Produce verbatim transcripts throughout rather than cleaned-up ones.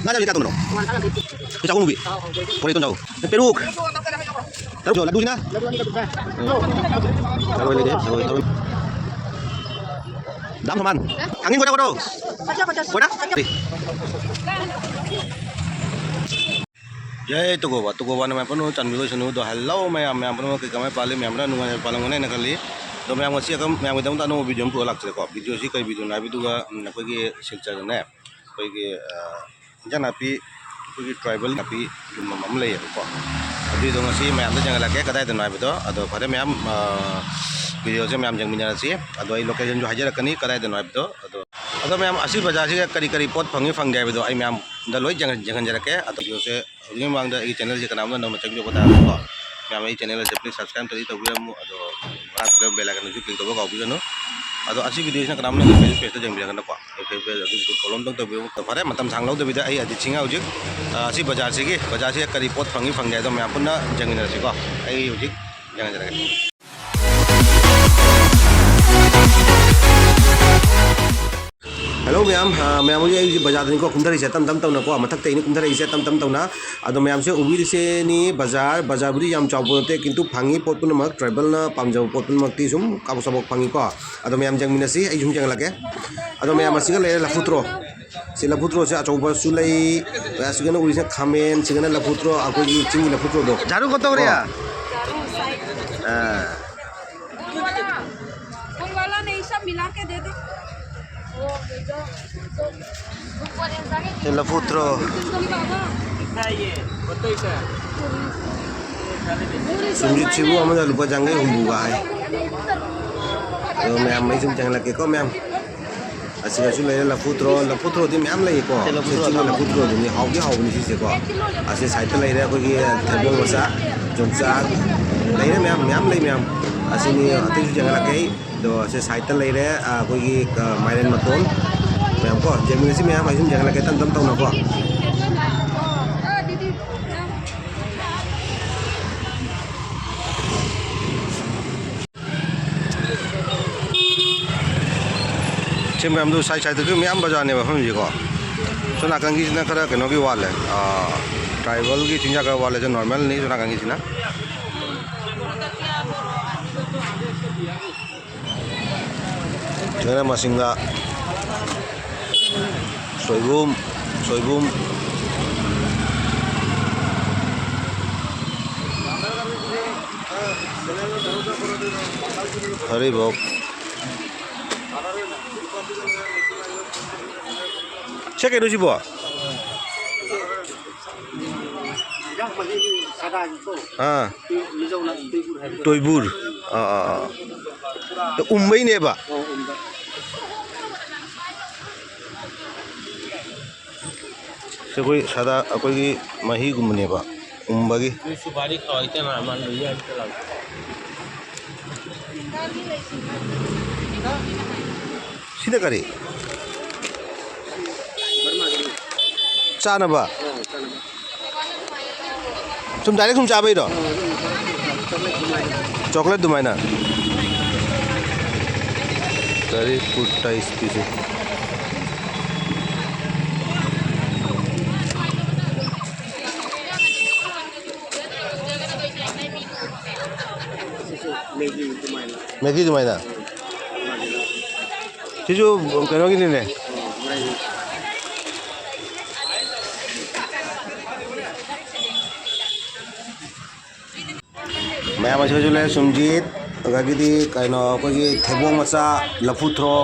ꯉꯥ ꯆꯥꯕꯗꯤ ꯀꯌꯥ ꯇꯧꯕꯅꯣ? One five hundred fifty. ꯑꯩꯈꯣꯏ ꯆꯥꯛꯈꯨꯝ ꯅꯨꯄꯤ꯫ ꯀꯣꯔꯦ ꯇꯣꯟꯖꯥꯎ꯫ ꯄꯦꯔꯨꯛ꯫ ꯇꯔꯨꯛ ꯁꯨ ꯂꯗꯨꯁꯤꯅ? ꯊꯔꯣꯏ ꯂꯩꯔꯦ, ꯊꯔꯣꯏ, ꯊꯔꯣꯏ꯫ ꯗꯥꯝ ꯊꯣꯃꯥꯟ꯫ ꯑꯉꯤꯡ ꯀꯣꯏꯔꯛꯄ꯭ꯔꯣ? ꯀꯣꯏꯔꯛ? ꯌꯥꯏ, ꯇꯨꯒꯣꯕ, ꯇꯨꯒꯣꯕ, ꯅ ꯃꯌꯥꯝ ꯄꯨꯝꯅꯃꯛ ꯆꯥꯟꯕꯤꯕ ꯑꯣꯏꯁꯅꯨ꯫ ꯑꯗꯣ, hello ꯃꯌꯥꯝ, ꯃꯌꯥꯝ ꯄꯨꯝꯅꯃꯛ ꯀꯩ ꯀꯃꯥꯏ ꯄꯥꯜꯂꯤ? ꯃꯌꯥꯝꯅ ꯅꯨꯡꯉꯥꯏꯅ ꯄꯥꯜꯂꯝꯒꯅꯤ ꯍꯥꯏꯅ ꯈꯜꯂꯤ꯫ ꯑꯗꯣ, ꯃꯌꯥꯝ ꯉꯁꯤ ꯑꯗꯨꯝ ꯃꯌꯥꯝꯒꯤꯗꯃꯛꯇ ꯑꯅꯧꯕ video ꯑꯃ ꯄꯨꯔꯛꯑꯒ ꯂꯥꯛꯆꯔꯦꯀꯣ꯫ Video ꯁꯤ ꯀꯩ video ꯅꯣ ꯍꯥꯏꯕꯗꯨꯒ, ꯎꯝ, ꯑꯩꯈꯣꯏꯒꯤ ꯁꯤꯜꯆꯔꯗꯅꯦ, ꯑꯩꯈꯣꯏꯒꯤ, ꯑ, ꯏꯟꯖꯥꯡ ꯅꯥꯄꯤ, ꯑꯩꯈꯣꯏꯒꯤ tribal ꯅꯥꯄꯤ ꯌꯣꯟꯐꯝ ꯑꯃ ꯂꯩꯌꯦꯕꯀꯣ꯫ ꯑꯗꯨꯏꯗꯣ ꯉꯁꯤ ꯃꯌꯥꯝꯗ ꯌꯦꯡꯍꯜꯂꯛꯀꯦ, ꯀꯗꯥꯏꯗꯅꯣ ꯍꯥꯏꯕꯗꯣ꯫ ꯑꯗꯣ ꯐꯔꯦ ꯃꯌꯥꯝ, ꯑ, video ꯁꯦ ꯃꯌꯥꯝ ꯌꯦꯡꯃꯤꯟꯅꯔꯁꯤ꯫ ꯑꯗꯣ ꯑꯩ location ꯁꯨ ꯍꯥꯏꯖꯔꯛꯀꯅꯤ, ꯀꯗꯥꯏꯗꯅꯣ ꯍꯥꯏꯕꯗꯣ꯫ ꯑꯗꯣ, ꯑꯗꯣ ꯃꯌꯥꯝ, ꯑꯁꯤ ꯕꯖꯥꯔꯁꯤꯗ ꯀꯔꯤ ꯀꯔꯤ ꯄꯣꯠ ꯐꯪꯉꯤ ꯐꯪꯗꯦ ꯍꯥꯏꯕꯗꯣ ꯑꯩ ꯃꯌꯥꯝꯗ ꯂꯣꯏ ꯌꯦꯡꯍꯟ-, ꯌꯦꯡꯍꯟꯖꯔꯛꯀꯦ꯫ ꯑꯗꯣ video ꯁꯦ ꯍꯧꯖꯤꯛꯀꯤ ꯃꯃꯥꯡꯗ ꯑꯩꯒꯤ channel ꯁꯦ ꯀꯅꯥꯒꯨꯝꯕ ꯅꯧꯅ ꯆꯪꯕꯤꯔꯛꯄ ꯇꯥꯔꯒꯗꯤꯀꯣ, ꯃꯌꯥꯝ ꯑꯩ channel ꯑꯁꯦ please subscribe ꯇꯧꯕꯤꯔꯝꯃꯨ꯫ ꯑꯗꯣ ꯃꯅꯥꯛꯇ ꯂꯩꯕ bell icon ꯗꯨꯁꯨ click ꯇꯧꯕ ꯀꯥꯎꯕꯤꯒꯅꯨ꯫ ꯑꯗꯣ ꯑꯁꯤ video ꯁꯤꯅ ꯀꯅꯥꯒꯨꯝꯕꯅ ꯑꯩꯒꯤ Facebook page ꯇ ꯌꯦꯡꯕꯤꯔꯒꯅꯀꯣ, ꯑꯩ Facebook page ꯑꯗꯨꯁꯨ follow ꯑꯝꯇꯪ ꯇꯧꯕꯤꯔꯝꯃꯨ꯫ ꯑꯗꯣ ꯐꯔꯦ, ꯃꯇꯝ ꯁꯥꯡ ꯂꯧꯗꯕꯤꯗ ꯑꯩ ꯑꯗꯤꯠ ꯁꯤꯡꯍ ꯍꯧꯖꯤꯛ, ꯑ, ꯑꯁꯤ ꯕꯖꯥꯔꯁꯤꯒꯤ, ꯕꯖꯥꯔꯁꯤꯗ ꯀꯔꯤ ꯄꯣꯠ ꯐꯪꯉꯤ ꯐꯪꯗꯦ ꯍꯥꯏꯗꯣ ꯃꯌꯥꯝ ꯄꯨꯟꯅ ꯌꯦꯡꯃꯤꯟꯅꯔꯁꯤꯀꯣ꯫ ꯑꯩ ꯍꯧꯖꯤꯛ ꯌꯦꯡꯍꯟꯖꯔꯛꯀꯦ꯫ Hello ꯃꯌꯥꯝ, ꯑ, ꯃꯌꯥꯝ ꯍꯧꯖꯤꯛ ꯑꯩ ꯍꯧꯖꯤꯛ ꯕꯖꯥꯔꯗꯅꯤꯀꯣ ꯀꯨꯝꯊꯔꯛꯏꯁꯦ, ꯇꯞ ꯇꯞ ꯇꯞꯅꯀꯣ, ꯃꯊꯛꯇꯩꯅꯤ ꯀꯨꯝꯊꯔꯛꯏꯁꯦ ꯇꯞ ꯇꯞ ꯇꯞꯅ꯫ ꯑꯗꯣ ꯃꯌꯥꯝꯁꯦ ꯎꯕꯤꯔꯤꯁꯦꯅꯤ ꯕꯖꯥꯔ, ꯕꯖꯥꯔꯕꯨꯗꯤ ꯌꯥꯝ ꯆꯥꯎꯕ ꯅꯠꯇꯦ, ꯀꯤꯟꯇꯨ ꯐꯪꯉꯤ ꯄꯣꯠ ꯄꯨꯝꯅꯃꯛ, tribal ꯅ ꯄꯥꯝꯖꯕ ꯄꯣꯠ ꯄꯨꯝꯅꯃꯛꯇꯤ ꯁꯨꯝ ꯀꯥꯕꯛ ꯁꯥꯕꯛ ꯐꯪꯉꯤꯀꯣ꯫ ꯑꯗꯣ ꯃꯌꯥꯝ ꯌꯦꯡꯃꯤꯟꯅꯁꯤ, ꯑꯩ ꯁꯨꯝ ꯌꯦꯡꯍꯜꯂꯛꯀꯦ꯫ ꯑꯗꯣ ꯃꯌꯥꯝ ꯑꯁꯤꯒ ꯂꯩꯔꯦ ꯂꯐꯨ ꯊ꯭ꯔꯣ꯫ ꯁꯤ ꯂꯐꯨ ꯊ꯭ꯔꯣꯁꯦ ꯑꯆꯧꯕꯁꯨ ꯂꯩ, ꯑꯁꯤꯒꯅ ꯎꯔꯤꯁꯦ ꯈꯥꯃꯦꯟ, ꯁꯤꯒꯅ ꯂꯐꯨ ꯊ꯭ꯔꯣ, ꯑꯩꯈꯣꯏꯒꯤ ꯆꯤꯡꯒꯤ ꯂꯐꯨ ꯊ꯭ꯔꯣꯗꯣ꯫ झाड़ू कौन तोड़ रहा? ꯀꯣ? ꯑꯥ꯫ हम वाला, हम वाला नहीं, सब मिला के दे दो। ꯁꯤ ꯂꯐꯨ ꯊ꯭ꯔꯣ꯫ ꯁꯨꯝꯁꯤꯠꯁꯤꯕꯨ ꯑꯃꯗ ꯂꯨꯄꯥ ꯌꯥꯡꯈꯩ ꯍꯨꯝꯐꯨꯒ ꯍꯥꯏ꯫ ꯑꯗꯣ ꯃꯌꯥꯝ ꯑꯩ ꯁꯨꯝ ꯆꯪꯍꯜꯂꯛꯀꯦꯀꯣ ꯃꯌꯥꯝ꯫ ꯑꯁꯤꯗꯁꯨ ꯂꯩꯔꯦ ꯂꯐꯨ ꯊ꯭ꯔꯣ꯫ ꯂꯐꯨ ꯊ꯭ꯔꯣꯗꯤ ꯃꯌꯥꯝ ꯂꯩꯌꯦꯀꯣ꯫ ꯁꯤ ꯂꯐꯨ ꯊ꯭ꯔꯣ ꯆꯤꯡꯒꯤ ꯑꯊꯥꯕ꯫ ꯂꯐꯨ ꯊ꯭ꯔꯣꯗꯨꯅꯤ꯫ ꯍꯥꯎꯗꯤ ꯍꯥꯎꯕꯅꯤ ꯁꯤꯁꯦꯀꯣ꯫ ꯑꯁꯤ side ꯇ ꯂꯩꯔꯦ ꯑꯩꯈꯣꯏꯒꯤ ꯊꯩꯕꯣꯡ ꯃꯆꯥ, ꯌꯣꯡꯆꯥꯛ ꯂꯩꯔꯦ ꯃꯌꯥꯝ, ꯃꯌꯥꯝ ꯂꯩ ꯃꯌꯥꯝ꯫ ꯑꯁꯤꯅꯤ ꯑꯇꯩꯁꯨ ꯌꯦꯡꯍꯜꯂꯛꯀꯦ ꯑꯩ꯫ ꯑꯗꯣ ꯑꯁꯤ side ꯇ ꯂꯩꯔꯦ, ꯑ, ꯑꯩꯈꯣꯏꯒꯤ, ꯑ, ꯃꯥꯏꯔꯦꯟ ꯃꯇꯣꯟ ꯃꯌꯥꯝ ꯀꯣ꯫ ꯌꯦꯡꯃꯤꯟꯅꯁꯤ ꯃꯌꯥꯝ, ꯑꯩ ꯁꯨꯝ ꯌꯦꯡꯍꯜꯂꯛꯀꯦ ꯇꯞ ꯇꯞ ꯇꯧꯅꯀꯣ꯫ ꯁꯤ ꯃꯌꯥꯝꯗꯨ side side ꯇꯁꯨ ꯃꯌꯥꯝ ꯕꯖꯥꯔꯅꯦꯕ ꯃꯐꯝꯁꯤꯀꯣ꯫ ꯁꯣꯝ ꯅꯥꯀꯟꯒꯤꯁꯤꯅ ꯈꯔ ꯀꯩꯅꯣꯒꯤ ꯋꯥꯠꯂꯦ, ꯇ꯭ꯔꯥꯏꯕꯦꯜꯒꯤ ꯆꯤꯟꯖꯥꯛ ꯈꯔ ꯋꯥꯠꯂꯦ, ꯁꯣꯝ ꯅꯣꯔꯃꯦꯜꯅꯤ ꯁꯣꯝ ꯅꯥꯀꯟꯒꯤꯁꯤꯅ꯫ ꯁꯤꯗꯅ ꯃꯁꯤꯡꯒ ꯁꯣꯏꯕꯨꯝ, ꯁꯣꯏꯕꯨꯝ꯫ ꯍꯔꯤꯕꯣꯞ꯫ ꯁꯦ, ꯀꯩꯅꯣ ꯁꯤꯕꯣ? ꯑꯥ꯫ ꯇꯣꯏꯕꯨꯔ꯫ ꯑꯥ, ꯑꯥ, ꯑꯥ꯫ ꯎꯝꯕꯩꯅꯦꯕ? ꯁꯤ ꯑꯩꯈꯣꯏ ꯁꯥꯗꯥ, ꯑꯩꯈꯣꯏꯒꯤ ꯃꯍꯤꯒꯨꯝꯕꯅꯦꯕ, ꯎꯝꯕꯒꯤ꯫ ꯁꯤꯅ ꯀꯔꯤ? ꯆꯥꯅꯕ? ꯁꯨꯝ direct ꯁꯨꯝ ꯆꯥꯕꯩꯔꯣ? ꯆꯣꯀ꯭ꯂꯦꯠ ꯑꯗꯨꯃꯥꯏꯅ꯫ Curry food type species꯫ ꯃꯦꯒꯤ ꯑꯗꯨꯃꯥꯏꯅ꯫ ꯁꯤꯁꯨ ꯀꯩꯅꯣꯒꯤꯅꯤꯅꯦ꯫ ꯃꯌꯥꯝ ꯑꯁꯤꯁꯨ ꯂꯩ, ꯁꯨꯝꯖꯤꯠ, ꯑꯗꯒꯤꯗꯤ ꯀꯩꯅꯣ, ꯑꯩꯈꯣꯏꯒꯤ ꯊꯩꯕꯣꯡ ꯃꯆꯥ, ꯂꯐꯨ ꯊ꯭ꯔꯣ,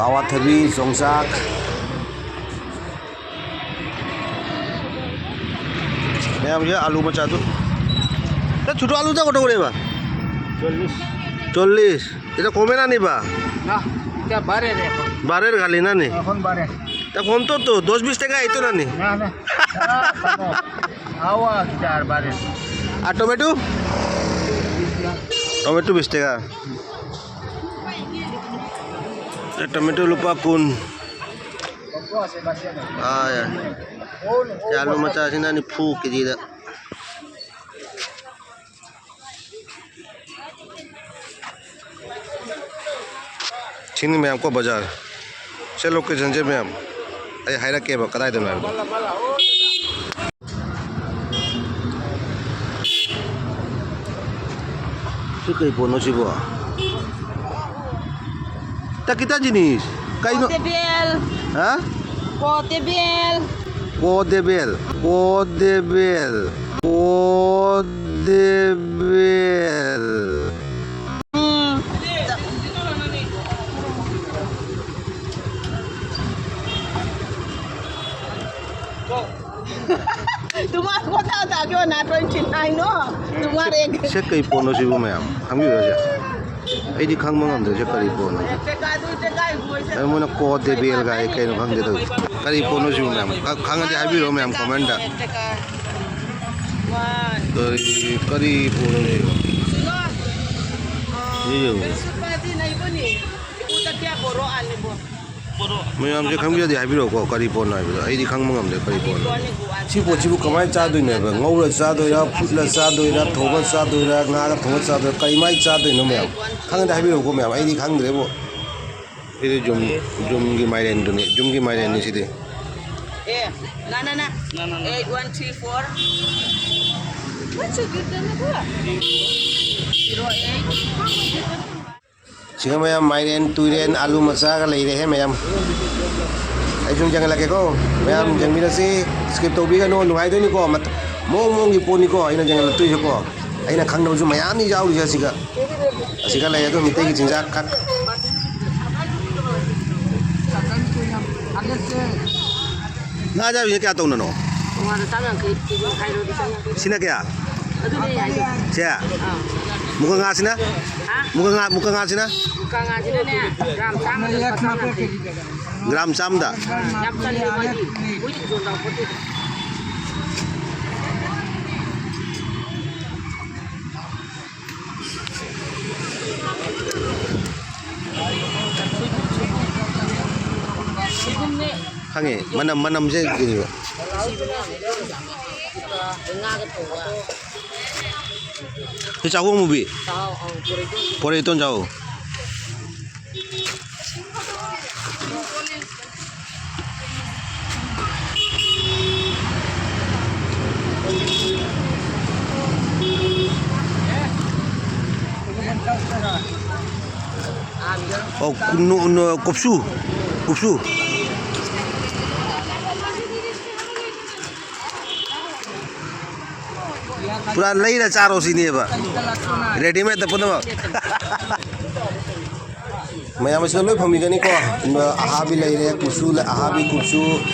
ꯑꯋꯥꯊꯕꯤ, ꯌꯣꯡꯆꯥꯛ꯫ ꯃꯌꯥꯝꯁꯦ ꯑꯂꯨ ꯃꯆꯥꯗꯨ꯫ তা ছোট আলুটা কত করে বা? চল্লিশ। চল্লিশ। এটা কমে না নিবা? না, এটা বাড়ের এখন। বাড়ের খালি না নি? এখন বাড়ের। তা কম তো, তো, দশ বিশ টাকা আইতো না নি? না, না। আওয়া চার বাড়ের। আর টমেটো? টমেটো বিশ টাকা। ꯇꯣꯃꯦꯇꯣ ꯂꯨꯄꯥ ꯀꯨꯟ꯫ ꯑꯥ, ꯌꯥꯏ꯫ ꯁꯤ ꯑꯂꯨ ꯃꯆꯥꯁꯤꯅ ꯅꯤꯐꯨ ꯀꯦꯖꯤꯗ꯫ ꯁꯤꯅꯤ ꯃꯌꯥꯝ ꯀꯣ ꯕꯖꯥꯔ꯫ ꯁꯦ, ꯂꯣꯀꯦꯁꯟꯁꯦ ꯃꯌꯥꯝ꯫ ꯑꯩ ꯍꯥꯏꯔꯛꯀꯦꯕ ꯀꯗꯥꯏꯗꯅꯣ ꯍꯥꯏꯕꯗꯣ꯫ ꯁꯤ ꯀꯩ ꯄꯣꯠꯅꯣ ꯁꯤꯕꯣ? ꯇꯀꯤꯇꯥ ꯖꯤꯅꯤꯁ ꯀꯩꯅꯣ? ꯀꯣꯇꯦꯕꯦꯜ꯫ ꯍꯥ? ꯀꯣꯇꯦꯕꯦꯜ꯫ ꯀꯣꯗꯦꯕꯦꯜ, ꯀꯣꯗꯦꯕꯦꯜ, ꯀꯣꯗꯦꯕꯦꯜ꯫ ꯎꯝ꯫ तुम्हारा होता था क्यों ना ट्वेंटी नाइन हो? तुम्हारे ꯁꯦ ꯀꯩ ꯄꯣꯠꯅꯣ ꯁꯤꯕꯨ ꯃꯌꯥꯝ? ꯈꯪꯕꯤꯕ꯭ꯔꯥ ꯁꯦ? ꯑꯩꯗꯤ ꯈꯪꯕ ꯉꯝꯗ꯭ꯔꯦ ꯁꯦ ꯀꯔꯤ ꯄꯣꯠꯅꯣ꯫ ꯑꯗꯨ ꯃꯣꯏꯅ ꯀꯣꯗꯦꯕꯦꯜ ꯒꯥꯏ ꯀꯩꯅꯣ ꯈꯪꯗꯦ ꯇꯧꯔꯤꯁꯦ꯫ ꯀꯔꯤ ꯄꯣꯠꯅꯣ ꯁꯤꯕꯨ ꯃꯌꯥꯝ? ꯈꯪꯉꯗꯤ ꯍꯥꯏꯕꯤꯔꯛꯑꯣ ꯃꯌꯥꯝ comment꯫ ꯀꯔꯤ, ꯀꯔꯤ ꯄꯣꯠꯅꯣ ꯁꯤꯕꯨ? ꯁꯤ ꯌꯦꯡꯉꯨ꯫ ꯃꯌꯥꯝꯁꯦ ꯈꯪꯕꯤꯔꯗꯤ ꯍꯥꯏꯕꯤꯔꯛꯑꯣꯀꯣ, ꯀꯔꯤ ꯄꯣꯠꯅꯣ ꯍꯥꯏꯕꯗꯣ꯫ ꯑꯩꯗꯤ ꯈꯪꯕ ꯉꯝꯗꯦ ꯀꯔꯤ ꯄꯣꯠꯅꯣ꯫ ꯁꯤ ꯄꯣꯠꯁꯤꯕꯨ ꯀꯃꯥꯏꯅ ꯆꯥꯗꯣꯏꯅꯣ ꯍꯥꯏꯕ? ꯉꯧꯔ ꯆꯥꯗꯣꯏꯔꯥ, ꯐꯨꯠꯂ ꯆꯥꯗꯣꯏꯔꯥ, ꯊꯣꯡꯉ ꯆꯥꯗꯣꯏꯔꯥ, ꯉꯥꯒ ꯊꯣꯡꯉ ꯆꯥꯗꯣꯏꯔꯥ, ꯀꯔꯤꯃꯥꯏꯅ ꯆꯥꯗꯣꯏꯅꯣ ꯃꯌꯥꯝ? ꯈꯪꯉꯗꯤ ꯍꯥꯏꯕꯤꯔꯛꯎꯀꯣ ꯃꯌꯥꯝ, ꯑꯩꯗꯤ ꯈꯪꯗ꯭ꯔꯦꯕꯣ꯫ ꯁꯤꯗꯤ ꯖꯨꯝ, ꯖꯨꯝꯒꯤ ꯃꯥꯏꯔꯦꯟꯗꯨꯅꯤ, ꯖꯨꯝꯒꯤ ꯃꯥꯏꯔꯦꯟꯅꯤ ꯁꯤꯗꯤ꯫ ꯑꯦ, ꯅ, ꯅ, ꯅ꯫ Eight one three four. Zero eight. ꯁꯤꯒ ꯃꯌꯥꯝ ꯃꯥꯏꯔꯦꯟ, ꯇꯨꯏꯔꯦꯟ, ꯑꯥꯂꯨ ꯃꯆꯥꯒ ꯂꯩꯔꯦꯍꯦ ꯃꯌꯥꯝ꯫ ꯑꯩ ꯁꯨꯝ ꯌꯦꯡꯍꯜꯂꯛꯀꯦꯀꯣ꯫ ꯃꯌꯥꯝ ꯌꯦꯡꯃꯤꯟꯅꯁꯤ꯫ Skip ꯇꯧꯕꯤꯒꯅꯨ꯫ ꯅꯨꯡꯉꯥꯏꯗꯣꯏꯅꯤꯀꯣ꯫ ꯃꯠ-, ꯃꯑꯣꯡ ꯃꯑꯣꯡꯒꯤ ꯄꯣꯠꯅꯤꯀꯣ ꯑꯩꯅ ꯌꯦꯡꯍꯜꯂꯛꯇꯣꯏꯁꯦꯀꯣ꯫ ꯑꯩꯅ ꯈꯪꯗꯕꯁꯨ ꯃꯌꯥꯝꯅꯤ ꯌꯥꯎꯔꯤꯁꯦ ꯑꯁꯤꯒ꯫ ꯑꯁꯤꯒ ꯂꯩ꯫ ꯑꯗꯨ ꯃꯤꯇꯩꯒꯤ ꯆꯤꯟꯖꯥꯛ ꯈꯛ꯫ ꯉꯥ ꯑꯌꯥꯏꯕꯁꯦ ꯀꯌꯥ ꯇꯧꯅꯅꯣ? ꯇꯣꯉꯥꯟꯅ ꯆꯥꯝ ꯌꯥꯡꯈꯩ, ꯀꯦꯖꯤ ꯃꯈꯥꯏ ꯂꯧꯔꯗꯤ ꯆꯥꯝ ꯌꯥꯡꯈꯩ꯫ ꯁꯤꯅ ꯀꯌꯥ? ꯑꯗꯨꯅꯦ ꯑꯩ ꯍꯥꯏꯁꯦ꯫ ꯁꯦ? ꯑꯥ꯫ ꯃꯨꯀ ꯉꯥꯁꯤꯅ? ꯍꯥ? ꯃꯨꯀ ꯉꯥ, ꯃꯨꯀ ꯉꯥꯁꯤꯅ? ꯃꯨꯀ ꯉꯥꯁꯤꯅꯅꯦ, ꯒ꯭ꯔꯥꯝ ꯆꯥꯝꯃꯗ ꯂꯨꯄꯥ ꯆꯥꯝ ꯌꯥꯡꯈꯩ꯫ ꯒ꯭ꯔꯥꯝ ꯆꯥꯝꯗ? ꯑꯥ, ꯌꯥꯝ ꯆꯜꯂꯦ ꯃꯣꯏꯗꯤ꯫ ꯃꯣꯏꯗꯤ ꯎꯖꯣꯟ ꯆꯥꯎ ꯄꯣꯠꯇꯦ꯫ ꯈꯪꯉꯦ, ꯃꯅꯝ, ꯃꯅꯝꯁꯦ ꯀꯩꯅꯣ꯫ ꯉꯥꯒ ꯊꯣꯡꯕ꯫ ꯁꯤ ꯆꯥꯛꯍꯣꯡ ꯃꯨꯕꯤ꯫ ꯆꯥꯎ, ꯑꯧ, ꯄꯨꯔꯩꯗꯣꯟ꯫ ꯄꯨꯔꯩꯗꯣꯟ ꯆꯥꯎ꯫ ꯑꯣ, ꯀꯨꯞꯁꯨ, ꯀꯨꯞꯁꯨ꯫ ꯄꯨꯔꯥ ꯂꯩꯔ ꯆꯥꯔꯣ ꯁꯤꯅꯦꯕ꯫ ꯔꯦꯗꯤꯃꯦꯗꯇ ꯄꯨꯝꯅꯃꯛ꯫ ꯃꯌꯥꯝ ꯑꯁꯤꯗ ꯂꯣꯏ ꯐꯪꯕꯤꯒꯅꯤꯀꯣ꯫ ꯑꯍꯥꯕꯤ ꯂꯩꯔꯦ, ꯀꯨꯞꯁꯨ ꯂꯩ, ꯑꯍꯥꯕꯤ ꯀꯨꯞꯁꯨ,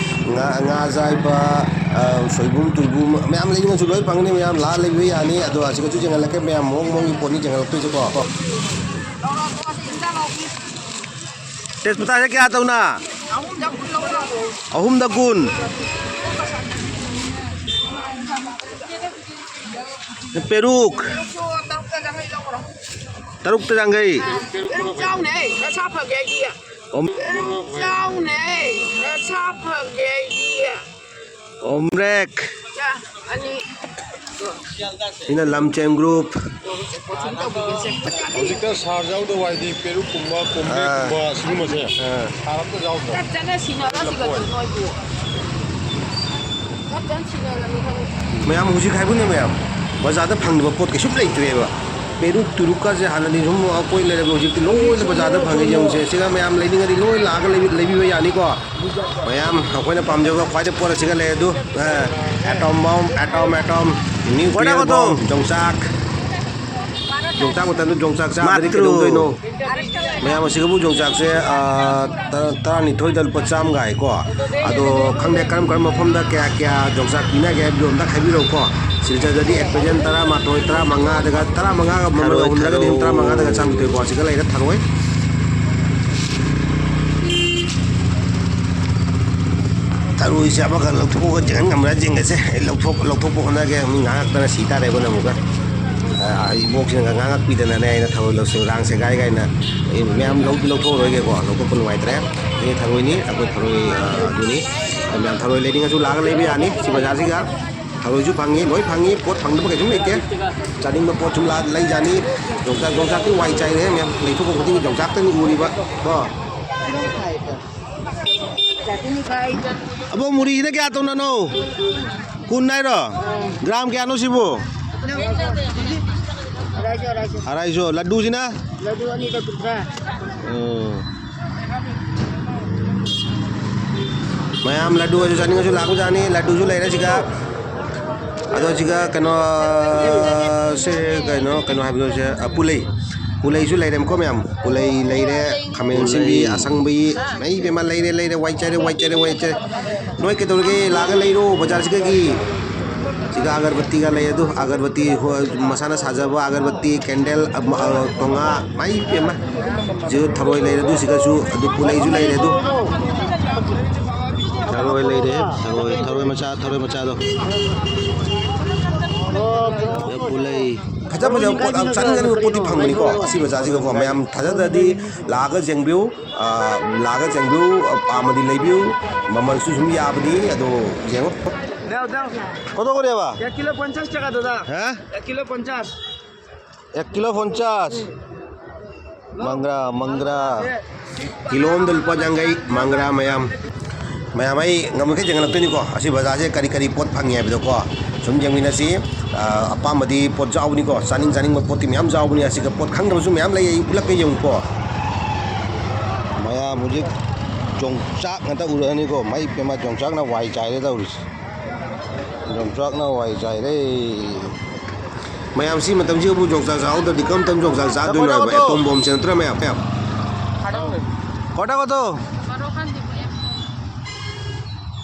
ꯉꯥ, ꯉꯥ ꯑꯖꯥꯏꯕ, ꯑ, ꯁꯣꯏꯕꯨꯝ, ꯇꯣꯏꯕꯨꯝ, ꯃꯌꯥꯝ ꯂꯩꯅꯤꯡꯉꯁꯨ ꯂꯣꯏ ꯐꯪꯒꯅꯤ꯫ ꯃꯌꯥꯝ ꯂꯥꯛꯑ ꯂꯩꯕ ꯌꯥꯅꯤ꯫ ꯑꯗꯣ ꯑꯁꯤꯒꯁꯨ ꯌꯦꯡꯍꯜꯂꯛꯀꯦ꯫ ꯃꯌꯥꯝ ꯃꯑꯣꯡ ꯃꯑꯣꯡꯒꯤ ꯄꯣꯠꯅꯤ ꯌꯦꯡꯍꯜꯂꯛꯇꯣꯏꯁꯦꯀꯣ꯫ ꯇꯦꯖꯄꯇꯥꯁꯦ ꯀꯌꯥ ꯇꯧꯅ? ꯑꯍꯨꯝꯗ ꯀꯨꯟ꯫ ꯄꯦꯔꯨꯛ꯫ ꯇꯔꯨꯛꯇ ꯌꯥꯡꯈꯩ꯫ ꯄꯦꯔꯨꯛ ꯆꯥꯎꯅꯦ, ꯅꯁꯥ ꯐꯒꯦ ꯑꯩꯗꯤ꯫ ꯑꯣꯝ-, ꯄꯦꯔꯨꯛ ꯆꯥꯎꯅꯦ, ꯅꯁꯥ ꯐꯒꯦ ꯑꯩꯗꯤ꯫ ꯑꯣꯝꯔꯦꯛ꯫ ꯆꯥ, ꯑꯅꯤ꯫ ꯁꯤꯅ ꯂꯝꯆꯦꯟ ꯒ꯭ꯔꯨꯞ꯫ ꯍꯧꯖꯤꯛꯇ ꯁꯥꯔ ꯌꯥꯎꯗꯕ ꯍꯥꯏꯗꯤ ꯄꯦꯔꯨꯛꯀꯨꯝꯕ, ꯀꯣꯝꯄ꯭ꯔꯦꯛꯀꯨꯝꯕ, ꯑꯥ, ꯁꯤꯒꯨꯝꯕꯁꯦ, ꯑꯥ, ꯁꯥꯔ ꯑꯝꯇ ꯌꯥꯎꯗ꯭ꯔꯣ? ꯆꯠ ꯆꯠꯅ ꯁꯤꯟꯅꯔꯁꯤꯕ ꯂꯐꯣꯏ꯫ ꯅꯣꯏꯕꯨ꯫ ꯆꯠ ꯆꯠ ꯁꯤꯟꯅꯔꯝꯃꯤ ꯈꯪꯉꯤ꯫ ꯃꯌꯥꯝ ꯍꯧꯖꯤꯛ ꯍꯥꯏꯕꯅꯦ ꯃꯌꯥꯝ, ꯕꯖꯥꯔꯗ ꯐꯪꯗꯕ ꯄꯣꯠ ꯀꯩꯁꯨꯝ ꯂꯩꯇ꯭ꯔꯦꯕ꯫ ꯄꯦꯔꯨꯛ ꯇꯨꯔꯨꯛꯀꯥꯁꯦ ꯍꯥꯟꯅꯗꯤ ꯁꯨꯝ ꯑꯩꯈꯣꯏ ꯂꯩꯔꯝꯃꯤ, ꯍꯧꯖꯤꯛꯇꯤ ꯂꯣꯏꯅ ꯕꯖꯥꯔꯗ ꯐꯪꯉꯦ꯫ ꯌꯦꯡꯉꯨꯁꯦ, ꯁꯤꯒ ꯃꯌꯥꯝ ꯂꯩꯅꯤꯡꯉꯗꯤ ꯂꯣꯏ ꯂꯥꯛꯑꯒ ꯂꯩꯕꯤ-, ꯂꯩꯕꯤꯕ ꯌꯥꯅꯤꯀꯣ꯫ ꯃꯌꯥꯝ ꯑꯩꯈꯣꯏꯅ ꯄꯥꯝꯖꯕ ꯈ꯭ꯋꯥꯏꯗꯩ ꯄꯣꯠ ꯑꯁꯤꯒ ꯂꯩ ꯑꯗꯨ, ꯑ, atom bomb, atom, atom, nuclear bomb, ꯌꯣꯡꯆꯥꯛ꯫ ꯌꯣꯡꯆꯥꯛ ꯃꯇꯝꯗ ꯌꯣꯡꯆꯥꯛ ꯆꯥꯗ꯭ꯔꯗꯤ ꯃꯥꯇ꯭ꯔꯨ꯫ ꯀꯩꯗꯧꯗꯣꯏꯅꯣ? ꯃꯌꯥꯝ ꯑꯁꯤꯒꯕꯨ ꯌꯣꯡꯆꯥꯛꯁꯦ, ꯑ, ꯇ-, ꯇꯔꯥꯅꯤꯊꯣꯏꯗ ꯂꯨꯄꯥ ꯆꯥꯝꯃꯒ ꯍꯥꯏꯀꯣ꯫ ꯑꯗꯣ ꯈꯪꯗꯦ ꯀꯔꯝ ꯀꯔꯝꯕ ꯃꯐꯝꯗ ꯀꯌꯥ ꯀꯌꯥ ꯌꯣꯡꯆꯥꯛ ꯄꯤꯅꯒꯦ ꯍꯥꯏꯕꯗꯣ ꯑꯝꯇ ꯍꯥꯏꯕꯤꯔꯛꯎꯀꯣ꯫ ꯁꯤꯜꯆꯔꯗꯗꯤ at present ꯇꯔꯥꯃꯥꯊꯣꯏ, ꯇꯔꯥꯃꯉꯥꯗꯒ, ꯇꯔꯥꯃꯉꯥꯒ ꯃꯃꯜꯒ ꯊꯔꯣꯏ, ꯍꯨꯝꯂꯒꯗꯤ ꯊꯔꯣ꯫ ꯇꯔꯥꯃꯉꯥꯗꯒ ꯆꯥꯝꯃꯥꯊꯣꯏꯀꯣ꯫ ꯑꯁꯤꯒ ꯂꯩꯔꯦ ꯊꯔꯣꯏ꯫ ꯊꯔꯣꯏꯁꯦ ꯑꯃꯈꯛ ꯂꯧꯊꯣꯛꯑꯒ ꯌꯦꯡꯍꯟ ꯉꯝꯕ꯭ꯔꯥ ꯌꯦꯡꯒꯦꯁꯦ꯫ ꯑꯩ ꯂꯧꯊꯣꯛ-, ꯂꯧꯊꯣꯛꯄ ꯍꯣꯠꯅꯒꯦ꯫ ꯃꯤ ꯉꯥꯡꯉꯛꯇꯅ ꯁꯤ ꯇꯥꯔꯦ ꯑꯩꯈꯣꯏꯅ ꯑꯃꯨꯛꯀ꯫ ꯑ, ꯏꯕꯣꯛꯁꯤꯅꯒ ꯉꯥꯡꯉꯛꯄꯤꯗꯅꯅꯦ ꯑꯩꯅ ꯊꯔꯣꯏ ꯂꯧꯁꯤ ꯔꯥꯡ ꯁꯦꯒꯥꯏ ꯀꯥꯏꯅ꯫ ꯑꯩ ꯃꯌꯥꯝ ꯂꯧꯗꯤ ꯂꯧꯊꯣꯛꯑꯔꯣꯏꯒꯦꯀꯣ꯫ ꯂꯧꯊꯣꯛꯄ ꯅꯨꯡꯉꯥꯏꯇ꯭ꯔꯦ꯫ ꯁꯤ ꯊꯔꯣꯏꯅꯤ, ꯑꯩꯈꯣꯏ ꯊꯔꯣꯏ, ꯑ, ꯑꯗꯨꯅꯤ꯫ ꯑꯗꯨ ꯃꯌꯥꯝ ꯊꯔꯣꯏ ꯂꯩꯅꯤꯡꯉꯁꯨ ꯂꯥꯛꯑꯒ ꯂꯩꯕ ꯌꯥꯅꯤ ꯁꯤ ꯕꯖꯥꯔꯁꯤꯒ꯫ ꯊꯔꯣꯏꯁꯨ ꯐꯪꯉꯤ, ꯂꯣꯏ ꯐꯪꯉꯤ, ꯄꯣꯠ ꯐꯪꯗꯕ ꯀꯩꯁꯨꯝ ꯂꯩꯇꯦ꯫ ꯆꯥꯅꯤꯡꯕ ꯄꯣꯠ ꯁꯨꯝ ꯂꯥꯛ-, ꯂꯩ ꯌꯥꯅꯤ꯫ ꯌꯣꯡꯆꯥꯛ, ꯌꯣꯡꯆꯥꯛꯇꯤ ꯋꯥꯏ ꯆꯥꯏꯔꯦ ꯃꯌꯥꯝ, ꯂꯩꯊꯣꯛꯄ ꯈꯨꯗꯤꯡꯒꯤ ꯌꯣꯡꯆꯥꯛꯇꯅꯤ ꯎꯔꯤꯕ ꯀꯣ꯫ ꯑꯕꯣꯛ, ꯃꯨꯔꯤꯁꯤꯅ ꯀꯌꯥ ꯇꯧꯅꯅꯣ? ꯀꯨꯟ ꯍꯥꯏꯔꯣ? ꯒ꯭ꯔꯥꯝ ꯀꯌꯥꯅꯣ ꯁꯤꯕꯨ? ꯑꯔꯥꯏꯁꯣ, ꯂꯗꯨꯁꯤꯅ? ꯂꯗꯨ ꯑꯅꯤꯗ ꯀꯨꯟꯊ꯭ꯔꯥ꯫ ꯎꯝ꯫ ꯃꯌꯥꯝ ꯂꯗꯨꯁꯨ ꯆꯥꯅꯤꯡꯉꯁꯨ ꯂꯥꯛꯄꯖꯥꯠꯅꯤ꯫ ꯂꯗꯨꯁꯨ ꯂꯩꯔꯦ ꯁꯤꯒ꯫ ꯑꯗꯣ ꯁꯤꯒ ꯀꯩꯅꯣ, ꯁꯦ ꯀꯩꯅꯣ, ꯀꯩꯅꯣ ꯍꯥꯏꯕꯗꯣ ꯁꯦ, ꯑ, ꯄꯨꯂꯩ꯫ ꯄꯨꯂꯩꯁꯨ ꯂꯩꯔꯦꯀꯣ ꯃꯌꯥꯝ꯫ ꯄꯨꯂꯩ ꯂꯩꯔꯦ, ꯈꯥꯃꯦꯟ ꯑꯁꯤꯟꯕꯤ, ꯄꯨꯂꯩ꯫ ꯑꯁꯪꯕꯤ꯫ ꯃꯩ ꯏꯕꯦꯝꯃ, ꯂꯩꯔꯦ, ꯂꯩꯔꯦ, ꯋꯥꯏ ꯆꯥꯏꯔꯦ, ꯋꯥꯏ ꯆꯥꯏꯔꯦ, ꯋꯥꯏ ꯆꯥꯏꯔꯦ꯫ ꯅꯣꯏ ꯀꯩꯗꯧꯔꯒꯦ? ꯂꯥꯛꯑꯒ ꯂꯩꯔꯣ ꯕꯖꯥꯔꯁꯤꯗꯒꯤ꯫ ꯁꯤꯒ ꯑꯒꯔꯕꯠꯇꯤꯒ ꯂꯩ ꯑꯗꯨ, ꯑꯒꯔꯕꯠꯇꯤ ꯍꯣ-, ꯃꯁꯥꯅ ꯁꯥꯖꯕ ꯑꯒꯔꯕꯠꯇꯤ, ꯀꯦꯟꯗꯜ, ꯑ, ꯑ, ꯇꯣꯉꯥ, ꯃꯩ ꯄꯦꯝꯃ꯫ ꯁꯤꯒ ꯊꯔꯣꯏ ꯂꯩꯔꯦ ꯑꯗꯨ, ꯁꯤꯒꯁꯨ ꯑꯗꯨ ꯄꯨꯂꯩꯁꯨ ꯂꯩꯔꯦ ꯑꯗꯨ꯫ ꯊꯔꯣꯏ ꯂꯩꯔꯦ, ꯊꯔꯣꯏ, ꯊꯔꯣꯏ ꯃꯆꯥ, ꯊꯔꯣꯏ ꯃꯆꯥꯗꯣ꯫ ꯄꯨꯂꯩ꯫ ꯐꯖ ꯐꯖꯕ ꯄꯣꯠ, ꯌꯥꯝ ꯆꯥꯅꯤꯡ ꯆꯥꯅꯤꯡꯕ ꯄꯣꯠꯇꯤ ꯐꯪꯕꯅꯤꯀꯣ ꯑꯁꯤ ꯕꯖꯥꯔꯁꯤꯒꯀꯣ꯫ ꯃꯌꯥꯝ ꯊꯥꯖꯗ꯭ꯔꯗꯤ ꯂꯥꯛꯑꯒ ꯌꯦꯡꯕꯤꯌꯨ꯫ ꯑ, ꯂꯥꯛꯑꯒ ꯆꯦꯡꯕꯤꯌꯨ, ꯑ, ꯄꯥꯝꯃꯗꯤ ꯂꯩꯕꯤꯌꯨ꯫ ꯃꯃꯜꯁꯨ ꯁꯨꯝ ꯌꯥꯕꯅꯤ, ꯑꯗꯣ ꯌꯦꯡꯉꯣ꯫ দাও, দাও। কত করে বাবা? এক কিলো পঞ্চাশ টাকা, দাদা। হ্যাঁ? এক কিলো পঞ্চাশ। এক কিলো পঞ্চাশ। মাংগ্রা, মাংগ্রা। ꯀꯤꯂꯣ ꯑꯃꯗ ꯂꯨꯄꯥ ꯌꯥꯡꯈꯩ, ꯃꯪꯒ꯭ꯔꯥ ꯃꯌꯥꯝ꯫ ꯃꯌꯥꯝ ꯑꯩ ꯉꯝꯃꯤꯈꯩ ꯌꯦꯡꯍꯜꯂꯛꯇꯣꯏꯅꯤꯀꯣ꯫ ꯑꯁꯤ ꯕꯖꯥꯔꯁꯦ ꯀꯔꯤ ꯀꯔꯤ ꯄꯣꯠ ꯐꯪꯉꯤ ꯍꯥꯏꯕꯗꯣꯀꯣ꯫ ꯁꯨꯝ ꯌꯦꯡꯃꯤꯟꯅꯁꯤ꯫ ꯑ, ꯑꯄꯥꯝꯕꯗꯤ ꯄꯣꯠ ꯌꯥꯎꯕꯅꯤꯀꯣ꯫ ꯆꯥꯅꯤꯡ ꯆꯥꯅꯤꯡꯕ ꯄꯣꯠꯇꯤ ꯃꯌꯥꯝ ꯌꯥꯎꯕꯅꯤ꯫ ꯑꯁꯤꯒ ꯄꯣꯠ ꯈꯪꯗꯕꯁꯨ ꯃꯌꯥꯝ ꯂꯩ꯫ ꯑꯩ ꯎꯠꯂꯛꯀꯦ ꯌꯦꯡꯉꯨꯀꯣ꯫ ꯃꯌꯥꯝ ꯍꯧꯖꯤꯛ ꯌꯣꯡꯆꯥꯛ ꯉꯥꯛꯇ ꯎꯔꯛꯑꯅꯤꯀꯣ꯫ ꯃꯩ ꯄꯦꯝꯃ ꯌꯣꯡꯆꯥꯛꯅ ꯋꯥꯏ ꯆꯥꯏꯔꯦ ꯇꯧꯔꯤꯁꯦ꯫ ꯌꯣꯡꯆꯥꯛꯅ ꯋꯥꯏ ꯆꯥꯏꯔꯦ꯫ ꯃꯌꯥꯝ ꯁꯤ ꯃꯇꯝꯁꯤꯗꯕꯨ ꯌꯣꯡꯆꯥꯛ ꯆꯥꯍꯧꯗ꯭ꯔꯗꯤ ꯀꯔꯝ ꯃꯇꯝ ꯌꯣꯡꯆꯥꯛ ꯆꯥꯗꯣꯏꯅꯣ ꯍꯥꯏꯕ? ꯑꯦꯇꯣꯝ ꯕꯣꯝꯁꯦ ꯅꯠꯇ꯭ꯔꯥ ꯃꯌꯥꯝ? কটা কত? বারো খান দিব, এক খান।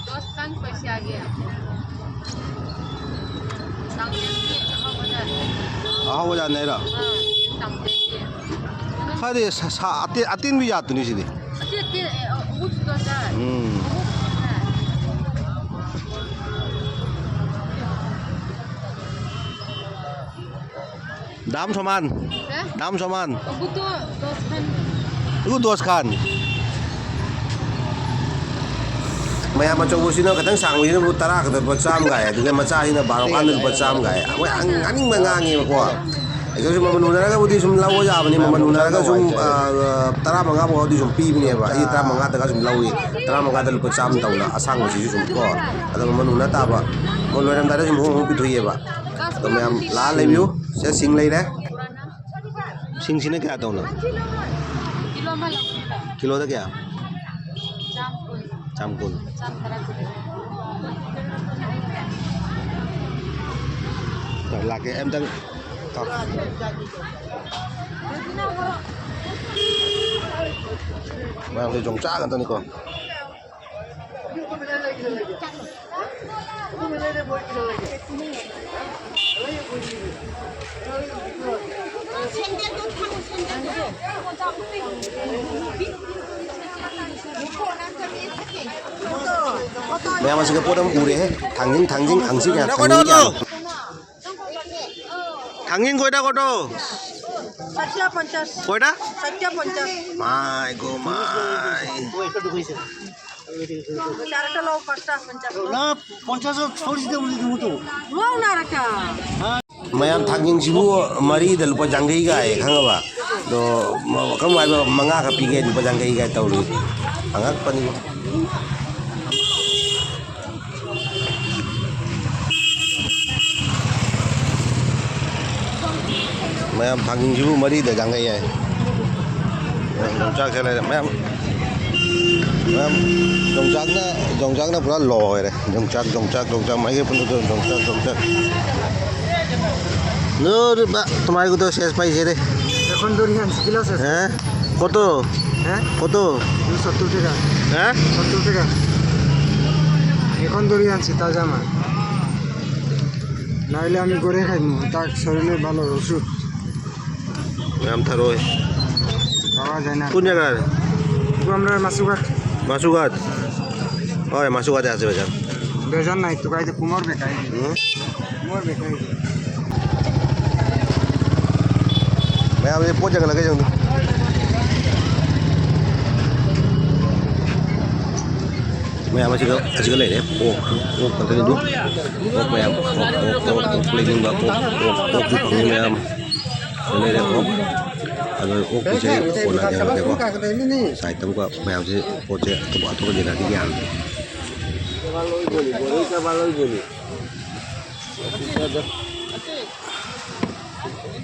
দশ খান পয়সা আগে। চাউমিন কি আহা বাজার? আহা বাজার নেই রা? হ্যাঁ, চাউমিন কি। খালি সা-, সা-, আতি-, আতিন বি জাতুনি সিদি। আতি, আতি, এ, ও, উচ তো স্যার। হুম। দাম সমান। হ্যাঁ? দাম সমান। ওগু তো দশ খান। ওগু দশ খান। ꯃꯌꯥꯝ ꯑꯆꯧꯕꯁꯤꯅ ꯈꯤꯇꯪ ꯁꯥꯡꯕꯁꯤꯅꯕꯨ ꯇꯔꯥ ꯈꯛꯇ ꯂꯨꯄꯥ ꯆꯥꯝꯃ ꯀꯥꯏ, ꯑꯗꯨꯒ ꯃꯆꯥꯁꯤꯅ ꯕꯥꯔꯣ ꯀꯥꯟꯗ ꯂꯨꯄꯥ ꯆꯥꯝꯃ ꯀꯥꯏ꯫ ꯑꯩꯈꯣꯏ ꯑꯪ-, ꯑꯅꯤꯡꯕ ꯉꯥꯡꯉꯦꯕꯀꯣ꯫ ꯑꯗꯨꯁꯨ ꯃꯃꯜ ꯎꯅꯔꯒꯕꯨꯗꯤ ꯁꯨꯝ ꯂꯧꯕ ꯌꯥꯕꯅꯤ, ꯃꯃꯜ ꯎꯅꯔꯒ ꯁꯨꯝ, ꯑ, ꯑ, ꯇꯔꯥꯃꯉꯥ ꯐꯥꯎꯗꯤ ꯁꯨꯝ ꯄꯤꯕꯅꯦꯕ꯫ ꯑꯩ ꯇꯔꯥꯃꯉꯥꯗꯒ ꯁꯨꯝ ꯂꯧꯏ, ꯇꯔꯥꯃꯉꯥꯗ ꯂꯨꯄꯥ ꯆꯥꯝꯃ ꯇꯧꯅ ꯑꯁꯥꯡꯕꯁꯤꯁꯨ ꯁꯨꯝ ꯀꯣ꯫ ꯑꯗꯣ ꯃꯃꯜ ꯎꯅ ꯇꯥꯕ꯫ ꯃꯣꯏ ꯂꯣꯏꯔꯝꯗꯥꯏꯗ ꯁꯨꯝ ꯍꯣꯡ ꯍꯣꯡ ꯄꯤꯊꯣꯛꯑꯦꯕ꯫ ꯑꯗꯣ ꯃꯌꯥꯝ ꯂꯥꯛꯑ ꯂꯩꯕꯤꯌꯨ꯫ ꯁꯤꯗ ꯁꯤꯡ ꯂꯩꯔꯦ꯫ ꯁꯤꯡꯁꯤꯅ ꯀꯌꯥ ꯇꯧꯅ? ꯀꯤꯂꯣ ꯀꯤꯂꯣꯗ ꯀꯌꯥ? ꯆꯥꯝ ꯀꯨꯟ꯫ ꯆꯥꯝ ꯀꯨꯟ꯫ ꯆꯥꯝ ꯇꯔꯥ ꯀꯨꯟ꯫ ꯂꯥꯛꯀꯦ, ꯑꯝꯇꯪ ꯀꯛ꯫ ꯃꯌꯥꯝꯁꯦ ꯌꯣꯡꯆꯥꯛ ꯉꯥꯛꯇꯅꯤꯀꯣ꯫ ꯃꯌꯥꯝ ꯑꯁꯤꯒ ꯄꯣꯠ ꯑꯃ ꯎꯔꯦꯍꯦ꯫ ꯊꯥꯡꯖꯤꯡ, ꯊꯥꯡꯖꯤꯡ, ꯊꯥꯡꯖꯤꯡ ꯀꯌꯥ, ꯊꯥꯡꯖꯤꯡ ꯀꯌꯥ? থাঙিং কয়টা কত? চাৰিশ পঞ্চাশ। কয়টা? চাৰিশ পঞ্চাশ। মাই গো মাই। চাৰিটা লওক, পাঁচটা পঞ্চাশ। ꯂꯨꯄꯥ ꯄꯟꯆꯥꯁ ꯁꯣꯔꯤꯁꯤꯗ ꯎꯗꯤ ꯎꯗꯣ꯫ ꯂꯧꯅꯔꯒ꯫ ꯃꯌꯥꯝ ꯊꯥꯡꯖꯤꯡꯁꯤꯕꯨ ꯃꯔꯤꯗ ꯂꯨꯄꯥ ꯌꯥꯡꯈꯩ ꯀꯥꯏꯌꯦ, ꯈꯪꯉꯕ? ꯑꯗꯣ ꯃ-, ꯀꯔꯝ ꯍꯥꯏꯕ, ꯃꯉꯥ ꯈꯛ ꯄꯤꯒꯦ, ꯂꯨꯄꯥ ꯌꯥꯡꯈꯩ ꯀꯥꯏ ꯇꯧꯔꯤ꯫ ꯑꯉꯛꯄꯅꯤꯕꯣ꯫ ꯃꯌꯥꯝ ꯊꯥꯡꯖꯤꯡꯁꯤꯕꯨ ꯃꯔꯤꯗ ꯌꯥꯡꯈꯩ ꯍꯥꯏ꯫ ꯌꯣꯡꯆꯥꯛꯁꯦ ꯂꯩꯔꯦ ꯃꯌꯥꯝ꯫ ꯃꯌꯥꯝ, ꯌꯣꯡꯆꯥꯛꯅ, ꯌꯣꯡꯆꯥꯛꯅ ꯄꯨꯔꯥ ꯂꯣꯏꯔꯦ꯫ ꯌꯣꯡꯆꯥꯛ, ꯌꯣꯡꯆꯥꯛ, ꯌꯣꯡꯆꯥꯛ, ꯃꯥꯏꯀꯩ ꯄꯨꯟꯅ ꯌꯣꯡꯆꯥꯛ, ꯌꯣꯡꯆꯥꯛ꯫ ꯅꯣꯏ ꯕꯥ, তোমার তো শেষ পাইছে রে। এখন দরিয়ান কিলো আছে। হ্যাঁ? কত? হ্যাঁ? কত? দুশো সত্তর টাকা। হ্যাঁ? সত্তর টাকা। এখন দরিয়ান আছে, তাজা মাল। নাইলে আমি করে খাইনি, তার শরীরে ভালো ওষুধ। ম্যাম থারো। পাওয়া যায় না। কোন জায়গার? এইটো আমাৰ মাছুঘাট। মাছুঘাট? হয়, মাছুঘাটে আছে বেজান। বেজান নাই, তো গাইতে কুমোর বেকাই। হুম? ꯃꯌꯥꯝꯁꯦ ꯄꯣꯠ ꯌꯦꯡꯈꯠꯂꯒ ꯌꯦꯡꯉꯨ꯫ ꯃꯌꯥꯝ ꯑꯁꯤꯒ, ꯑꯁꯤꯒ ꯂꯩꯔꯦ꯫ ꯑꯣꯛ, ꯑꯣꯛ ꯈꯛꯇꯅꯤ ꯑꯗꯨ꯫ ꯑꯣꯛ ꯃꯌꯥꯝ, ꯑꯣꯛ, ꯑꯣꯛ, ꯑꯣꯛ, ꯑꯣꯛ ꯂꯩꯅꯤꯡꯕ, ꯑꯣꯛ, ꯑꯣꯛ, ꯑꯣꯛꯁꯨ ꯐꯪꯉꯤ ꯃꯌꯥꯝ꯫ ꯁꯤꯗ ꯂꯩꯔꯦ ꯑꯣꯛ꯫ ꯑꯗꯣ ꯑꯣꯛꯀꯤꯁꯦ ꯑꯩ ꯀꯣꯟꯅ ꯌꯦꯡꯉꯛꯀꯦꯀꯣ꯫ ꯁꯥꯏꯠꯇ ꯑꯃꯨꯛꯀ ꯃꯌꯥꯝꯁꯦ ꯄꯣꯠꯁꯦ ꯑꯇꯣꯞꯄ, ꯑꯇꯣꯞꯄ ꯖꯒꯥꯗꯒꯤ ꯌꯥꯝꯃꯤ꯫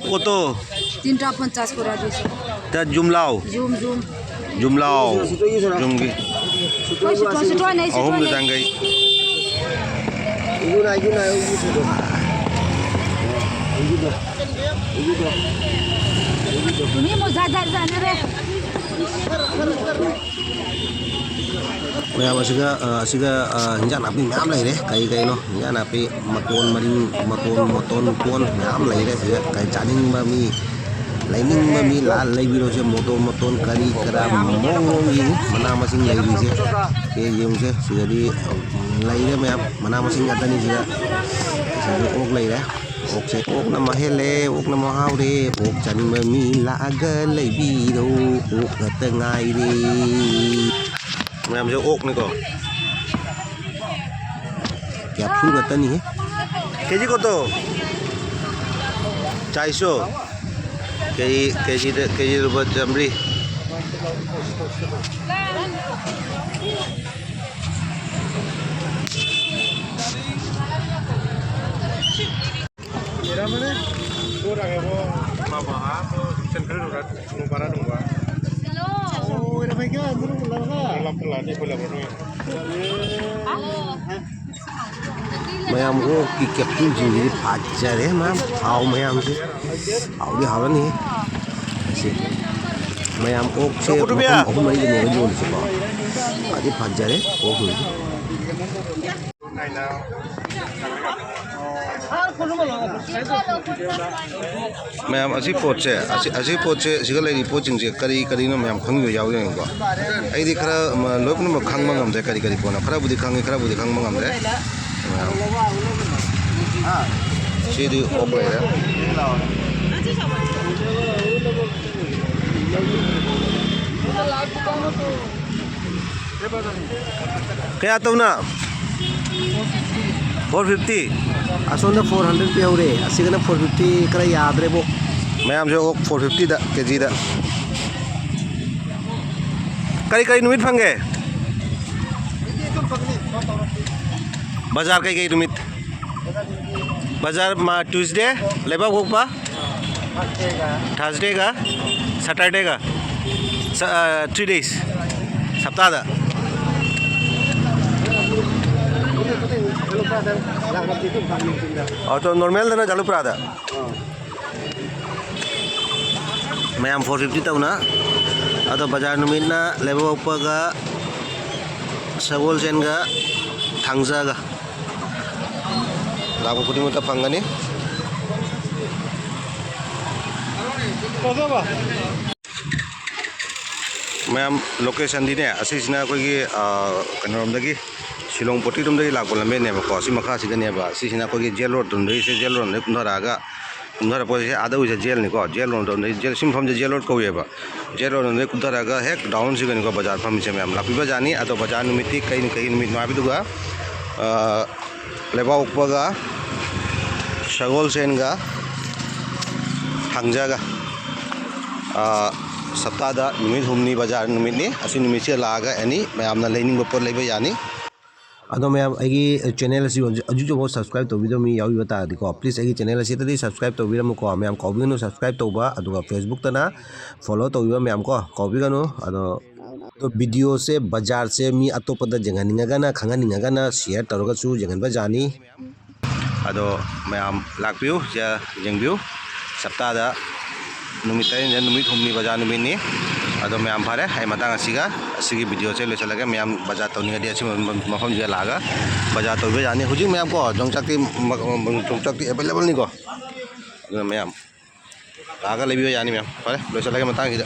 কত? তিনটা পঞ্চাশ করে দিয়েছে। তা জুমলাও? Zoom, zoom. জুমলাও। জুমগি। ওই ছোট, ছোট নেই, ছোট অহম নেই। জাঙ্গাই। তুমি মজা যা জানে রে। ꯃꯌꯥꯝ ꯑꯁꯤꯒ, ꯑ, ꯑꯁꯤꯒ, ꯑ, ꯍꯤꯟꯖꯥꯡ ꯅꯥꯄꯤ ꯃꯌꯥꯝ ꯂꯩꯔꯦ꯫ ꯀꯩ ꯀꯩꯅꯣ? ꯍꯤꯟꯖꯥꯡ ꯅꯥꯄꯤ, ꯃꯇꯣꯟ ꯃꯔꯤꯡ, ꯃꯇꯣꯟ, ꯃꯇꯣꯟ, ꯃꯇꯣꯟ ꯃꯌꯥꯝ ꯂꯩꯔꯦ ꯁꯤꯗ꯫ ꯀꯩ ꯆꯥꯅꯤꯡꯕ ꯃꯤ, ꯂꯩꯅꯤꯡꯕ ꯃꯤ ꯂꯥꯛꯑ ꯂꯩꯕꯤꯔꯣꯁꯦ꯫ ꯃꯇꯣꯟ, ꯃꯇꯣꯟ, ꯀꯔꯤ ꯀꯔꯥ ꯃꯑꯣꯡ ꯃꯑꯣꯡꯒꯤ ꯃꯅꯥ ꯃꯁꯤꯡ ꯂꯩꯔꯤꯁꯦ꯫ ꯁꯦ ꯌꯦꯡꯉꯨꯁꯦ꯫ ꯁꯤꯗꯗꯤ ꯂꯩꯔꯦ ꯃꯌꯥꯝ꯫ ꯃꯅꯥ ꯃꯁꯤꯡ ꯉꯥꯛꯇꯅꯤ ꯁꯤꯗ꯫ ꯁꯤꯗꯁꯨ ꯑꯣꯛ ꯂꯩꯔꯦ꯫ ꯑꯣꯛꯁꯦ, ꯑꯣꯛꯅ ꯃꯍꯦꯜꯂꯦ, ꯑꯣꯛꯅ ꯃꯍꯥꯎꯔꯦ꯫ ꯑꯣꯛ ꯆꯥꯅꯤꯡꯕ ꯃꯤ ꯂꯥꯛꯑꯒ ꯂꯩꯕꯤꯔꯣ꯫ ꯑꯣꯛ ꯉꯥꯛꯇ ꯉꯥꯏꯔꯦ꯫ ꯃꯌꯥꯝꯁꯦ ꯑꯣꯛꯅꯤꯀꯣ꯫ ꯀꯌꯥ ꯐꯨ ꯉꯥꯛꯇꯅꯤꯍꯦ꯫ ꯀꯦꯖꯤ ꯀꯣꯠꯇꯣ? ꯆꯥꯏꯁꯣ? ꯀꯦꯖꯤ, ꯀꯦꯖꯤꯗ, ꯀꯦꯖꯤꯗ ꯂꯨꯄꯥ ꯆꯥꯝꯃꯔꯤ꯫ Era mana? Kurang ya, Bu. Mama, aku central udah nubara nubara. Oh, era mai kya? Andar ko lagda. Lap lap ni bola bola. ꯃꯌꯥꯝ ꯑꯣꯛꯀꯤ ꯀꯦꯞꯁꯨꯜꯁꯤꯡꯁꯤꯗꯤ ꯐꯖꯔꯦ ꯃꯌꯥꯝ, ꯊꯥꯎ ꯃꯌꯥꯝꯁꯦ꯫ ꯍꯥꯎꯗꯤ ꯍꯥꯎꯔꯅꯤ꯫ ꯑꯁꯤ ꯃꯌꯥꯝ ꯑꯣꯛꯁꯦ ꯃꯐꯝ ꯑꯍꯨꯝ ꯃꯔꯤꯗꯅꯦꯕ ꯌꯣꯜꯂꯤꯁꯦꯀꯣ꯫ ꯐꯗꯤ ꯐꯖꯔꯦ ꯑꯣꯛꯁꯤꯡꯁꯦ꯫ ꯃꯌꯥꯝ, ꯑꯁꯤ ꯄꯣꯠꯁꯦ, ꯑꯁꯤ, ꯑꯁꯤ ꯄꯣꯠꯁꯦ, ꯁꯤꯒ ꯂꯩꯔꯤ ꯄꯣꯠꯁꯤꯡꯁꯦ ꯀꯔꯤ ꯀꯔꯤꯅꯣ ꯃꯌꯥꯝ ꯈꯪꯕꯤꯕ ꯌꯥꯎꯗꯣꯏꯅꯦꯀꯣ? ꯑꯩꯗꯤ ꯈꯔ, ꯃ, ꯂꯣꯏ ꯄꯨꯝꯅꯃꯛ ꯈꯪꯕ ꯉꯝꯗ꯭ꯔꯦ, ꯀꯔꯤ ꯀꯔꯤ ꯄꯣꯠꯅꯣ꯫ ꯈꯔꯕꯨꯗꯤ ꯈꯪꯉꯤ, ꯈꯔꯕꯨꯗꯤ ꯈꯪꯕ ꯉꯝꯗ꯭ꯔꯦ꯫ ꯃꯌꯥꯝ꯫ ꯁꯤꯗꯤ ꯑꯣꯛ ꯂꯩꯔꯦ꯫ ꯀꯌꯥ ꯇꯧꯅ? Four fifty꯫ ꯑꯁꯣꯝꯗ four hundred ꯄꯤꯍꯧꯔꯦ, ꯑꯁꯤꯒꯅ four fifty꯫ ꯈꯔ ꯌꯥꯗ꯭ꯔꯦꯕꯣ꯫ ꯃꯌꯥꯝꯁꯦ ꯑꯣꯛ four fifty ꯗ ꯀꯦꯖꯤꯗ꯫ ꯀꯔꯤ ꯀꯔꯤ ꯅꯨꯃꯤꯠ ꯐꯪꯒꯦ? ꯕꯖꯥꯔ ꯀꯩ ꯀꯩ ꯅꯨꯃꯤꯠ? ꯕꯖꯥꯔ ꯃ-, Tuesday, ꯂꯩꯕꯥꯛꯄꯣꯛꯄ꯫ ꯊꯔꯁꯗꯦꯒ ꯁꯇꯔꯗꯦꯒ, ꯊ꯭ꯔꯤ ꯗꯦꯖ ꯁꯞꯇꯥꯗ꯫ ꯑꯣ, ꯅꯣꯔꯃꯦꯜꯗꯅ ꯖꯥꯂꯨꯄꯨꯔꯥꯗ꯫ ꯃꯌꯥꯝ ꯐꯣꯔ ꯐꯤꯐꯇꯤ ꯇꯧꯅ꯫ ꯑꯗꯣ ꯕꯖꯥꯔ ꯅꯨꯃꯤꯠꯅ ꯂꯩꯕꯥꯛꯄꯣꯛꯄꯒ ꯁꯒꯣꯜꯁꯦꯟꯒ ꯊꯥꯡꯖꯒ꯫ ꯂꯥꯛꯄ ꯈꯨꯗꯤꯡꯃꯛꯇ ꯐꯪꯒꯅꯤ꯫ ꯃꯌꯥꯝ, ꯂꯣꯀꯦꯁꯟꯗꯤꯅꯦ, ꯑꯁꯤꯁꯤꯅ ꯑꯩꯈꯣꯏꯒꯤ, ꯑ, ꯀꯩꯅꯣꯔꯣꯝꯗꯒꯤ, ꯁꯤꯂꯣꯡ ꯄꯣꯇꯤꯔꯣꯝꯗꯒꯤ ꯂꯥꯛꯄ ꯂꯝꯕꯦꯟꯅꯦꯕꯀꯣ꯫ ꯑꯁꯤ ꯃꯈꯥꯁꯤꯗꯅꯦꯕ, ꯁꯤꯁꯤꯅ ꯑꯩꯈꯣꯏꯒꯤ ꯖꯦꯜ ꯔꯣꯗ ꯔꯣꯝꯗꯒꯤ, ꯁꯤ ꯖꯦꯜ ꯔꯣꯗ ꯔꯣꯝꯗꯒꯤ ꯀꯨꯝꯊꯔꯛꯑꯒ, ꯀꯨꯝꯊꯔꯛꯄꯁꯦ ꯑꯥꯗ ꯑꯣꯏꯁꯦ ꯖꯦꯜꯅꯤꯀꯣ꯫ ꯖꯦꯜ ꯔꯣꯗ ꯔꯣꯝꯗꯒꯤ, ꯖꯦꯜ, ꯁꯤ ꯃꯐꯝꯁꯦ ꯖꯦꯜ ꯔꯣꯗ ꯀꯧꯋꯦꯕ꯫ ꯖꯦꯜ ꯔꯣꯗ ꯔꯣꯝꯗꯒꯤ ꯀꯨꯝꯊꯔꯛꯑꯒ ꯍꯦꯛ ꯗꯥꯎꯟꯁꯤꯒꯅꯤꯀꯣ ꯕꯖꯥꯔ ꯐꯝꯃꯤꯁꯦ ꯃꯌꯥꯝ꯫ ꯂꯥꯛꯄꯤꯕ ꯌꯥꯅꯤ꯫ ꯑꯗꯣ ꯕꯖꯥꯔ ꯅꯨꯃꯤꯠꯇꯤ ꯀꯩ, ꯀꯩ ꯅꯨꯃꯤꯠꯅꯣ ꯍꯥꯏꯕꯗꯨꯒ, ꯑ, ꯂꯩꯕꯥꯛꯄꯣꯛꯄꯒ ꯁꯒꯣꯜꯁꯦꯟꯒ ꯊꯥꯡꯖꯒ, ꯑ, ꯁꯞꯇꯥꯗ ꯅꯨꯃꯤꯠ ꯍꯨꯝꯅꯤ ꯕꯖꯥꯔ ꯅꯨꯃꯤꯠꯅꯤ꯫ ꯑꯁꯤ ꯅꯨꯃꯤꯠꯁꯤꯗ ꯂꯥꯛꯑꯒ ꯑꯦꯅꯤ ꯃꯌꯥꯝꯅ ꯂꯩꯅꯤꯡꯕ ꯄꯣꯠ ꯂꯩꯕ ꯌꯥꯅꯤ꯫ ꯑꯗꯣ ꯃꯌꯥꯝ, ꯑꯩꯒꯤ ꯆꯦꯅꯦꯜ ꯑꯁꯤ ꯍꯧꯖꯤꯛ, ꯍꯧꯖꯤꯛ ꯍꯧꯖꯤꯛꯐꯥꯎ ꯁꯕꯁꯀ꯭ꯔꯥꯏꯕ ꯇꯧꯕꯤꯗꯕ ꯃꯤ ꯌꯥꯎꯕꯤꯕ ꯇꯥꯔꯗꯤꯀꯣ, ꯄ꯭ꯂꯤꯖ ꯑꯩꯒꯤ ꯆꯦꯅꯦꯜ ꯑꯁꯤꯗꯗꯤ ꯁꯕꯁꯀ꯭ꯔꯥꯏꯕ ꯇꯧꯕꯤꯔꯝꯃꯨꯀꯣ꯫ ꯃꯌꯥꯝ ꯀꯥꯎꯕꯤꯒꯅꯨ ꯁꯕꯁꯀ꯭ꯔꯥꯏꯕ ꯇꯧꯕ, ꯑꯗꯨꯒ ꯐꯦꯁꯕꯨꯛꯇꯅ ꯐꯣꯂꯣ ꯇꯧꯕꯤꯕ ꯃꯌꯥꯝ ꯀꯣ, ꯀꯥꯎꯕꯤꯒꯅꯨ꯫ ꯑꯗꯣ, ꯑꯗꯣ ꯚꯤꯗꯤꯑꯣꯁꯦ, ꯕꯖꯥꯔꯁꯦ ꯃꯤ ꯑꯇꯣꯞꯄꯗ ꯌꯦꯡꯍꯟꯅꯤꯡꯉꯒꯅ, ꯈꯪꯍꯟꯅꯤꯡꯉꯒꯅ ꯁꯤꯌꯔ ꯇꯧꯔꯒꯁꯨ ꯌꯦꯡꯍꯟꯕ ꯌꯥꯅꯤ꯫ ꯑꯗꯣ ꯃꯌꯥꯝ ꯂꯥꯛꯄꯤꯌꯨ, ꯁꯤꯗ ꯌꯦꯡꯕꯤꯌꯨ꯫ ꯁꯞꯇꯥꯗ ꯅꯨꯃꯤꯠ ꯇꯔꯦꯠꯅꯤꯗ ꯅꯨꯃꯤꯠ ꯍꯨꯝꯅꯤ ꯕꯖꯥꯔ ꯅꯨꯃꯤꯠꯅꯤ꯫ ꯑꯗꯣ ꯃꯌꯥꯝ ꯐꯔꯦ, ꯑꯩ ꯃꯇꯥꯡ ꯑꯁꯤꯒ ꯑꯁꯤꯒꯤ ꯚꯤꯗꯤꯑꯣꯁꯦ ꯂꯣꯏꯁꯤꯜꯂꯒꯦ꯫ ꯃꯌꯥꯝ ꯕꯖꯥꯔ ꯇꯧꯅꯤꯡꯉꯗꯤ ꯑꯁꯤꯒꯨꯝꯕ ꯃꯐꯝꯁꯤꯗ ꯂꯥꯛꯑꯒ ꯕꯖꯥꯔ ꯇꯧꯕ ꯌꯥꯅꯤ꯫ ꯍꯧꯖꯤꯛ ꯃꯌꯥꯝ ꯀꯣ, ꯌꯣꯡꯆꯥꯛꯇꯤ, ꯌꯣꯡꯆꯥꯛꯇꯤ ꯑꯦꯕꯥꯏꯂꯦꯕꯜꯅꯤꯀꯣ꯫ ꯑꯗꯨꯅ ꯃꯌꯥꯝ ꯂꯥꯛꯑꯒ ꯂꯩꯕꯤꯕ ꯌꯥꯅꯤ ꯃꯌꯥꯝ꯫ ꯐꯔꯦ, ꯂꯣꯏꯁꯤꯜꯂꯒꯦ ꯃꯇꯥꯡꯁꯤꯗ꯫